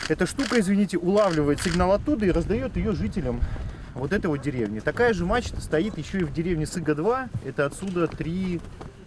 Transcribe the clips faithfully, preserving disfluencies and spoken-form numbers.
Эта штука, извините, улавливает сигнал оттуда и раздаёт её жителям вот этой вот деревни. Такая же мачта стоит ещё и в деревне Сыга два. Это отсюда три,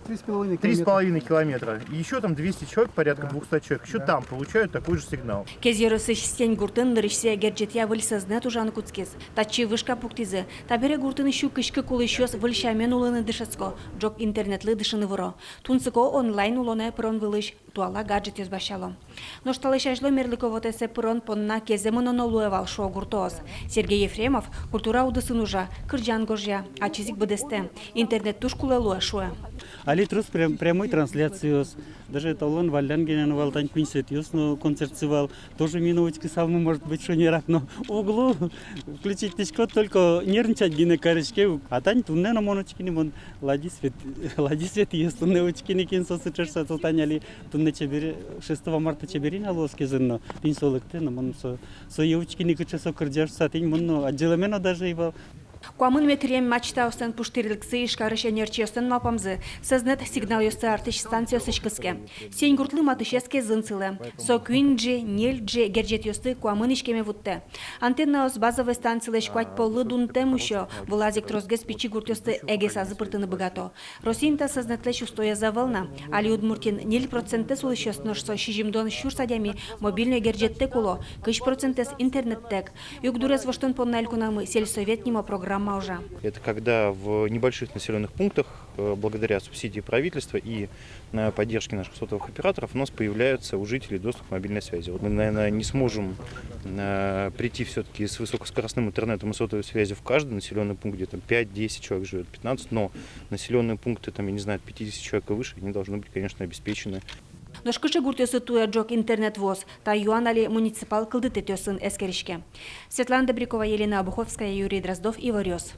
Три с половиной три с километра. Половиной километра. И ещё там двести человек, порядка двухсот человек, ещё там получают такой же сигнал. Кез ёросысь Сень гуртын нырысьсэ герӟетъя выль сӧзнэт ужаны кутскиз. Татчы вышка пуктӥзы. Табере гуртын сю кызь кык улӥсьёс выль сямен улыны дышетско, ӝог интернетлы дышыны выро. Тунсыко онлайн улонэ пырон вылысь туала гаджетъёс басьтало. Нош талэсь азьло мерлыко вотэсэ пырон понна кезэ мыноно луэ вал, шуо гуртоос. Сергей Ефремов культура удысын ужа, кырӟан гожъя, ачиз ик быдэстэ. Интернет туж кулэ луэ, шуэ. Али трос прям-, прямой трансляциос. Даже талон валлян гинэ но вал, тань куинь светъёс но концертсы вал. Тоже ми но учкысалмы, может быть, шонерак но уг лу. Включить тӥськод, только нервничать гинэ кариське ук. А тань туннэ но мон учкиськи ни, мон лади свет, лади светъёс туннэ учкиськи ни, кин со сыӵе шуса, со тань али туннэ чебер-, шестого марта чеберин-а луоз Кезын но, тӥни со лыктэ но, мон со, сое учкиськи ни, кыӵе со кырӟа шуса, тӥни мон но адӟылэме но даже ӧй вал. Куамын метръем мачтаослэн пуштырлыксы Ижкарысь ӧнерчиослэн малпамзы, сӧзнэт сигналъёсты артысь станциосысь кыске. Сень гуртлы матысез Кезын сылэ. Со куинь джи, ньыль джи герӟетъёсты куамын иськеме вуттэ. Антеннаос базовой станцилэсь куать поллы дунтэм усё, вылаз ик тросгес пичи гуртъёсты эгесазы пыртыны быгато. Россиын та сӧзнэтлэсь устоез ӧвӧл на. Али Удмуртиын ньыль процентэз улӥсьёс, нош со сизьымдон сюрс адями мобильной герӟеттэк уло, кызь процентэз интернеттэк. Югдурез воштон понна элькунамы сельсовет нимо программа ужа. Это когда в небольших населённых пунктах, э, благодаря субсидии правительства и, э, поддержке наших сотовых операторов, у нас появляется у жителей доступ к мобильной связи. Вот мы, наверное, не сможем, э, прийти всё-таки с высокоскоростным интернетом и сотовой связью в каждый населённый пункт, где там пять-десять человек живёт, пятнадцать, но населённые пункты, там, я не знаю, от пятидесяти человек и выше, они должны быть, конечно, обеспечены. Нош кыӵе гуртъёсы туэ ӝог интернет вуоз, та юан али муниципал кылдытэтъёсын эскериське. Светлана Добрякова, Елена Обуховская, Юрий Дроздов, «Иворъёс».